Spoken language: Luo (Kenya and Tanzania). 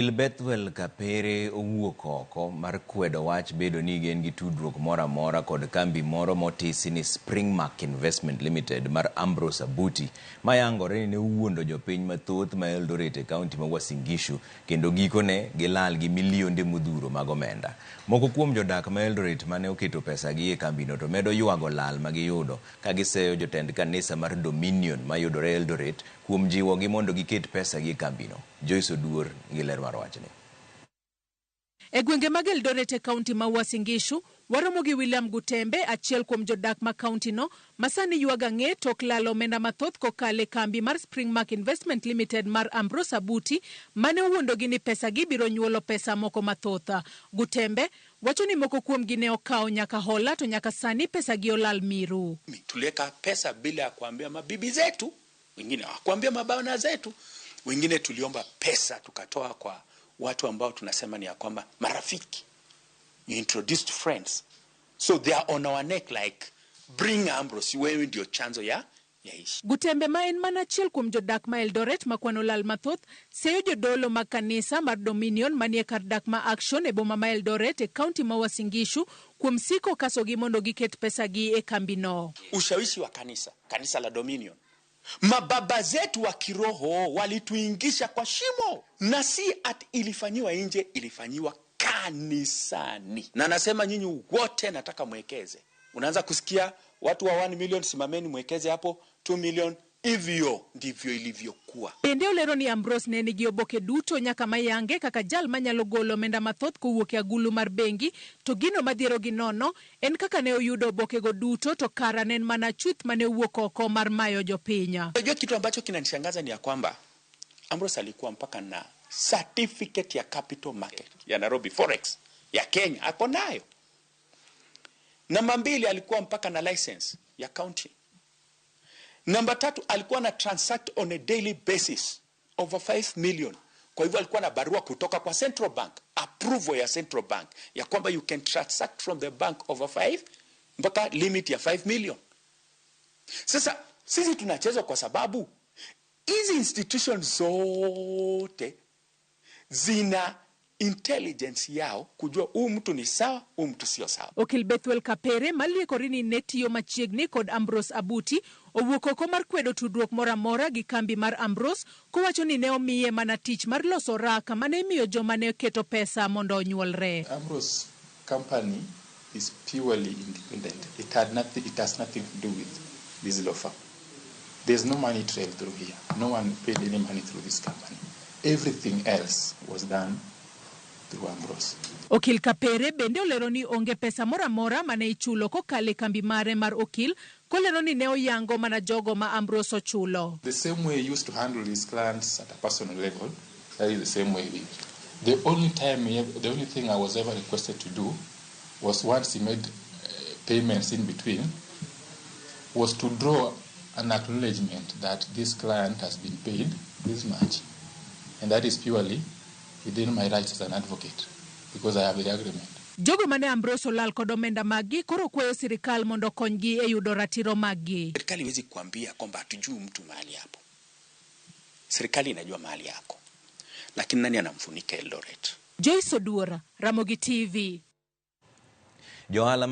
Okil Bethwel Kapere owuok oko mar kwedo wach bedo ni gin gi tudruok moro amora kod kambi moro motisi ni Springmark Investment Limited mar Ambrose Abuti mayangore ni ne owuondo jopiny mathoth ma Eldoret e kaunti ma Uasin Gishu kendo gikone gilal gi milionde modhuro mag omenda. Moko kuom jodak ma Eldoret mane oketo pesagi e kambino to medo ywago lal ma giyudo ka giseyo jotend kanisa mar Dominion mayudore Eldoret kuom jiwogi mondo giket pesagi e kambino. Joyce Oduor gi ler mar wachni. E gwenge mag Eldoret e kaunti ma Uasin Gishu, waromo gi William Gutembe, achiel kuom jodak ma kaunti no, ma sani ywago ang'e tok lalo omenda mathoth kokalo e kambi mar Springmark Investment Limited mar Ambrose Abuti, mane owuondogi ni pesagi biro nyuolo pesa moko mathoth. Gutembe wacho ni moko kuomgi ne okawo nyaka hola to nyaka sani pesagi olal miru. Tuliweka pesa bila ya kuambia mabibi zetu, wengine hawakuambia mabwana zetu, wengine tuliomba pesa tukatoa kwa watu ambao tunasema ni ya kwamba marafiki. You introduced friends. So they are on our neck like, "Bring Ambrose, wewe ndio chanzo ya ishi." Gutembe ma en mana achiel kuom jodak ma Eldoret ma kwano lal mathoth seyo jodolo mag kanisa mar Dominion manie kar dak ma Action e boma ma Eldoret e kaunti ma Uasin Gishu kuom siko kasogi mondo giket pesagi e kambino. Ushawishi wa kanisa, kanisa la Dominion. Mababa zetu wa kiroho walituingisha kwa shimo, na si ati ilifanyiwa nje, ilifanyiwa kanisani. Na nasema nyinyi wote nataka mwekeze. Unaanza kusikia watu wa 1 million, simameni mwekeze hapo 2 million. Hivyo ndivyo ilivyokuwa. Bende olero ni Ambrose ne nigi oboke duto nyaka mayange kaka jal manyalo golo omenda mathoth kowuok e agulu mar bengi, to gino madhiero gi nono en kaka ne oyudo obokego duto to kara ne en mana chuth mane owuok oko mar mayo jopiny. Unajua kitu ambacho kinanishangaza ni ya kwamba Ambrose alikuwa mpaka na certificate ya capital market ya Nairobi, forex ya Kenya ako nayo. Namba mbili, alikuwa mpaka na license ya county. Namba tatu, alikuwa na transact on a daily basis over 5 million. Kwa hivyo alikuwa na barua kutoka kwa Central Bank, approval ya Central Bank ya kwamba you can transact from the bank over 5 mpaka limit ya 5 million. Sasa sisi tunachezwa kwa sababu hizi institutions zote zina intelligence yao kujua huu mtu ni sawa, huu mtu sio sawa. Okil Bethwel Kapere maliekore ni ne tiyo machiegni kod Ambrose Abuti owuok oko mar kwedo tudruok moro amora gi kambi mar Ambrose kowacho ni ne omiye mana tich mar loso raka mane imiyo joma ne keto pesa mondo onyuolre. Ambrose company is purely independent. It had nothing. It has nothing to do with this law firm. There's no money trail through here. No one paid any money through this company. Everything else was done through Ambrose. Okil Kapere bende olero ni onge pesa moro amora mane ichulo kokalo e kambi mare mar okil kolero ni ne oyango mana jogo ma Ambrose ochulo. The same way he used to handle his clients at a personal level, that is the same way he. The only time, he, ever, the only thing I was ever requested to do was once he made payments in between, was to draw an acknowledgement that this client has been paid this much. And that is purely within my rights as an advocate because I have the agreement. Jogo mane Ambrose olal kod omenda maggi koro kwayo sirikal mondo okonygi e yudo ratiro maggi. Serikali haiwezi kuambia kwamba hatujui mtu mahali hapo. Serikali inajua mahali yako, lakini nani anamfunika Eldoret? Joyce Oduora, Ramogi TV. Johala.